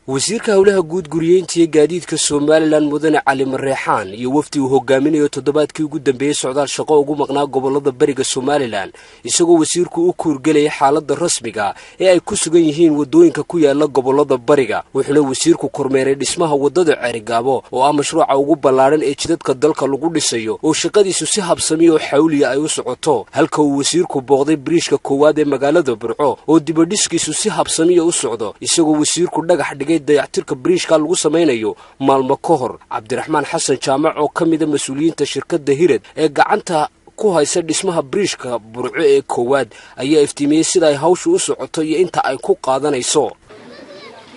Wasiirka Howlaha Guud, Guriyeynta iyo Gaadiidka Somaliland, Mudane Cali Mareexaan, iyo wafdi uu hogaaminayo toddobaadkii ugu dambeeyey socdaal shaqo ugu maqnaa gobolada bariga Somaliland, isagoo wasiirku u kuurgelayay xaaladda rasmiga ee ay ku sugan yihiin waddooyinka ku yaala gobolada bariga. Wuxuuna wasiirku kormeeray dhismaha waddada Ceerigaabo, oo ah mashruuca ugu ballaadhan ee jidadka dalka lagu dhisayo, oo shaqadiisu si habsamiya oo xawliya ay u socoto, halka uu wasiirku booqday biriishka koowaad ee magaalada Burco, oo dibadhiskiisu si habsamiya u socdo, isagoo wasiirku dhagax dhigay dayactirka biriishka lagu samaynayo maalmo ka hor. Cabdiraxmaan Xasan Jaamac, oo ka mida mas-uuliyiinta shirkadda Hirad ee gacanta ku haysa dhismaha biriishka Burco ee koowaad, ayaa iftiimiyey sida ay hawshu u socoto iyo inta ay ku qaadanayso.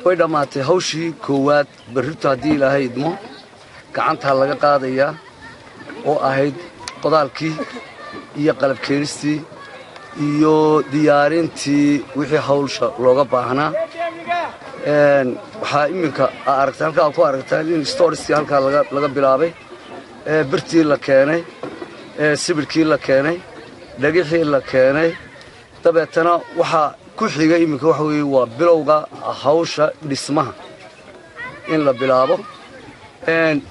Way dhammaatay hawshii koowaad. Berrito, haddii Ilaahay idmo, gacantaa laga qaadayaa, oo ahayd qodaalkii iyo qalab keenistii iyo diyaarintii wixii hawsha looga baahnaa. Waxaa iminka aragtaan, halkaa ku aragtaan, in storeskii halkaa laga bilaabay, birtii la keenay, sibirkii la keenay, dhagixii la keenay. Dabeetana waxaa ku xiga iminka waxa weeye waa bilowga hawsha dhismaha in la bilaabo.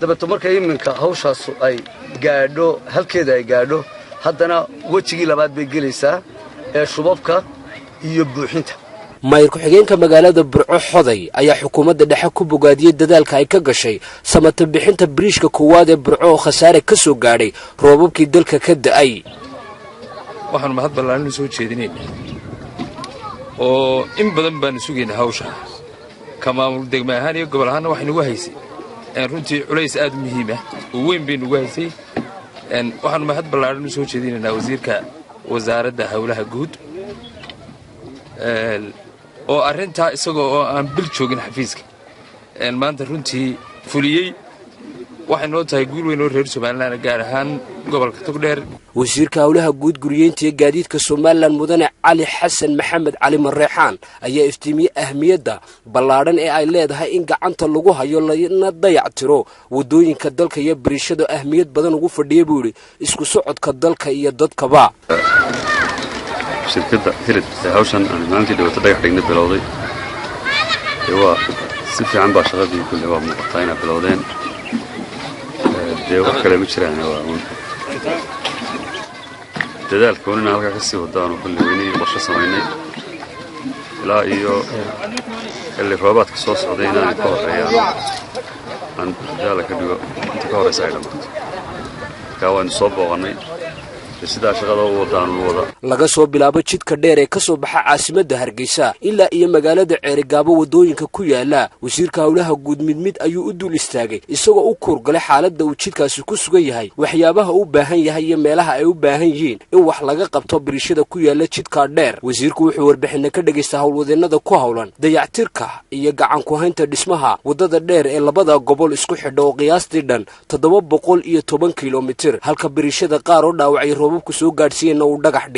Dabeeto marka iminka hawshaasu ay gaadho halkeeda ay gaadho, haddana wejigii labaad bay gelaysaa ee shubabka iyo buuxinta. Maayir ku-xigeenka magaalada Burco Xoday ayaa xukuumadda dhexe ku bogaadiyey dadaalka ay ka gashay samata bixinta biriishka koowaad ee Burco, oo khasaare ka soo gaadhay roobabkii dalka ka da'ay. Waxaanu mahad ballaaran soo jeedinaynaa, oo in badan baanu sugaynaa hawsha, ka maamul degme ahaan iyo gobol ahaanna waxay nagu haysay runtii culays aad u muhiim ah oo weyn bay nagu haysay. Waxaanu mahad ballaaran u soo jeedinaynaa wasiirka Wasaaradda Howlaha Guud, oo arrintaa isagoo oo aan bil joogin xafiiska maanta runtii fuliyey. Waxay noo tahay guul weyn oo reer Somaliland, gaar ahaan gobolka Togdheer. Wasiirka Howlaha Guud, Guriyeynta iyo Gaadiidka Somaliland, Mudane Cali Xasan Maxamed Cali Mareexaan, ayaa iftiimiyey ahmiyadda ballaadhan ee ay leedahay in gacanta lagu hayo lana dayactiro waddooyinka dalka iyo biriishada ahmiyad badan ugu fadhiya, buu yidhi, isku socodka dalka iyo dadkaba. Shirkadda Hirad ee hawshan aan maalintii dhawaato dhagax dhigna bilowday, dee waa si fiican baa shaqadii kulle waa muuqataa inaad bilowdeen. Dee wax kale ma jiraan, waa uun dadaalka un inaan halkaa ka sii wadaanu kulle weynihii qorshe samaynay ilaa iyo xilli roobaadka soo socday inaan ka horreeyaan, aan dadaala ka dhigo inta ka horraysa ay dhammaato. Markaa waaynu soo booqannay, sidaa shaqada u wadaanu wada. Laga soo bilaabo jidka dheer ee ka soo baxa caasimadda Hargeysa ilaa iyo magaalada Ceerigaabo, waddooyinka ku yaala, wasiirka Howlaha Guud mid mid ayuu u dul istaagay, isagoo u kuurgalay xaaladda uu jidkaasi ku sugan yahay, waxyaabaha u baahan yahay iyo meelaha ay u baahan yihiin in wax laga qabto biriishada ku yaala jidka dheer. Wasiirku wuxuu warbixinna ka dhagaystay howlwadeennada ku howlan dayactirka iyo gacan ku-haynta dhismaha waddada dheer ee labada gobol isku xidha, oo qiyaastii dhan 710 kilomitir, halka biriishada qaar oo dhaawacay roobabku soo gaadhsiiyeenna uu dhagax dhigay.